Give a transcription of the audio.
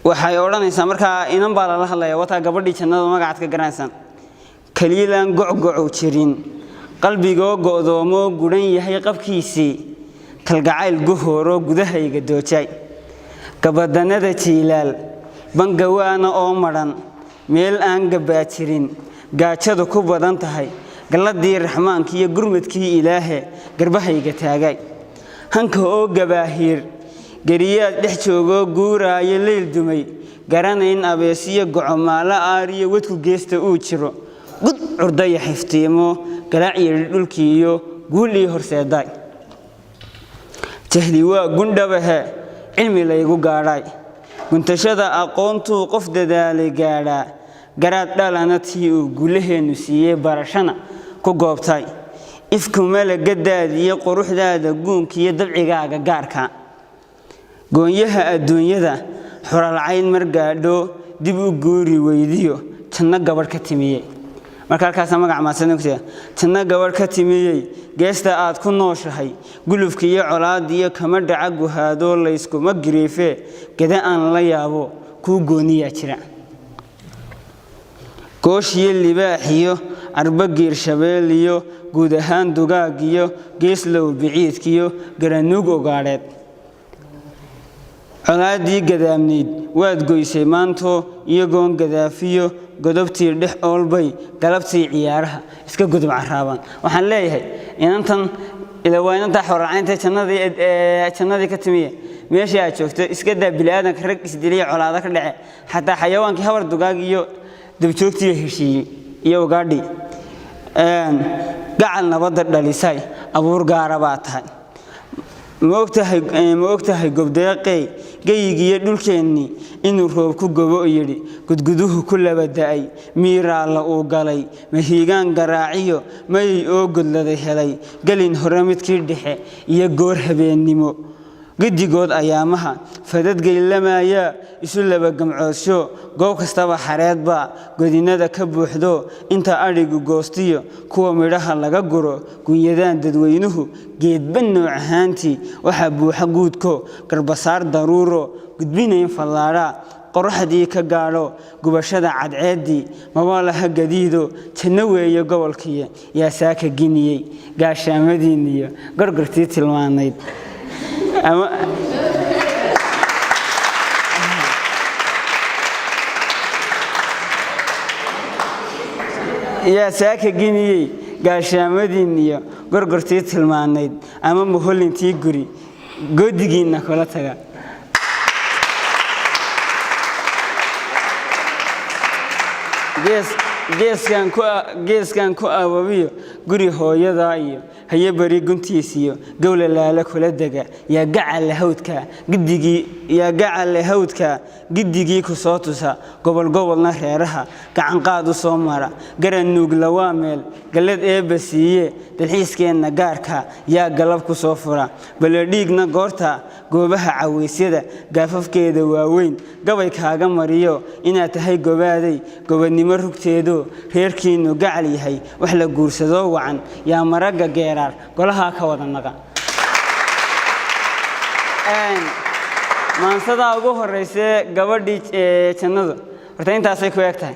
Waxay odhanaysaa markaa, inan baa lala hadlaya, wataa gabadhii jannada, magacaad ka garanaysaan. Kaliilaan gocgocow jirin, qalbigoo go'doomoo guran yahay qabkiisii, kalgacayl guhooroo gudahayga doojay, gabadanada jiilaal bangawaana oo madhan, meel aan gabbaa jirin, gaajadu ku badan tahay, galladii Raxmaanka iyo gurmadkii Ilaahe garbahayga taagay, hanka oo gabaahiir geriyaad dhex joogoo guuraayo, leyl dumay garanayn, abeesiyo gocomaalo aariyo, wadku geesta uu jiro, gud curdaya xiftiimo, galaac yidhi dhulkii iyo guulii horseeday. Jahli waa gundhabahe, cilmi laygu gaadhay, guntashada aqoontuu qof dadaalay gaadhaa, garaad dhalana tii uu guulaheennu siiyey, barashana ku goobtay. Ifku malagadaadiyo quruxdaada guunkiiyo dabcigaaga gaarka, goonyaha adduunyada xuralcayn mar gaadho, dib u guuri weydiyo, janno gabadh ka timiyey. Marka halkaasa magaca maadsan ku, janno gabadh ka timiyey, geesta aad ku nooshahay gulufka iyo colaadiyo kama dhaca guhaadoo layskuma giriifee, gada aan la yaabo kuu gooniyaa jira. Gooshiyo libaaxiyo arba giirshabeeliyo guud ahaan dugaagiyo geeslow biciidkiyo garanuug ogaadheed, colaadii gadaamnayd waad goysay maantoo, iyagoon gadaafiyo godobtii dhex oolbay galabtii ciyaaraha iska gudub caraabaan. Waxaan leeyahay inantan ila waa inantaa xoralcaynta jannadii ka timiye, meeshii aad joogto iska daa bini'aadanka rag isdiliya colaado ka dhace, xataa xayawaankii habar dugaag iyo dabjoogtii heshiiyey iyo ugaadhii. Gacal nabadda dhalisay, abuur gaara baa tahay. Ma ogtahay, ma ogtahay gobdeeqey, geyigiiyo dhulkeennii inuu roob ku gobo yidhi, gudguduhu ku laba da'ay, miiraalla uu galay, mahiigaan garaaciyo mayay oo godladay helay, gelin hore midkii dhexe iyo goor habeennimo, gedigood ayaamaha fadadgaylamayaa isu laba gamcoodsho, goob kastaba xareedbaa godinada ka buuxdo, inta adhigu goostiyo kuwa midhaha laga guro, gunyadaan dadweynuhu geedba nooc ahaantii, waxaa buuxa guudko garbasaar daruuro gudbinayn fallaadhaa, qoraxdii ka gaadho gubashada cadceeddii, maba laha gadiido, janno weeye gobolkiiya. Yaa saaka giniyey gaashaamadiinniyo gorgortii tilmaanayd ama yaa saaka giniyey gaashaamadiinniyo gorgortii tilmaanayd, ama muholintii guri goodigiinna kula taga. Geeskan ku ababiyo guri hooyadaa iyo haye beri guntiisiyo gowla laala kula dega. Yaa gacale hawdka gidigii, yaa gacale hawdka gidigii ku soo tusa, gobol gobolna reeraha gacanqaad u soo mara, garan nuugla waa meel gallad eebba siiye, dalxiiskeenna gaarka yaa galab ku soo fura, baledhiigna goorta goobaha cawaysyada gaafafkeeda waaweyn gabay kaaga mariyo, inaad tahay gobaaday gobadnimo rugteedo, reerkiinnu gacal yahay, wax la guursadoo wacan, yaa maragga geeraar golahaa ka wada naqa. Maansadaa ugu horreysee gabadhii jannadu horta intaasay ku eg tahay.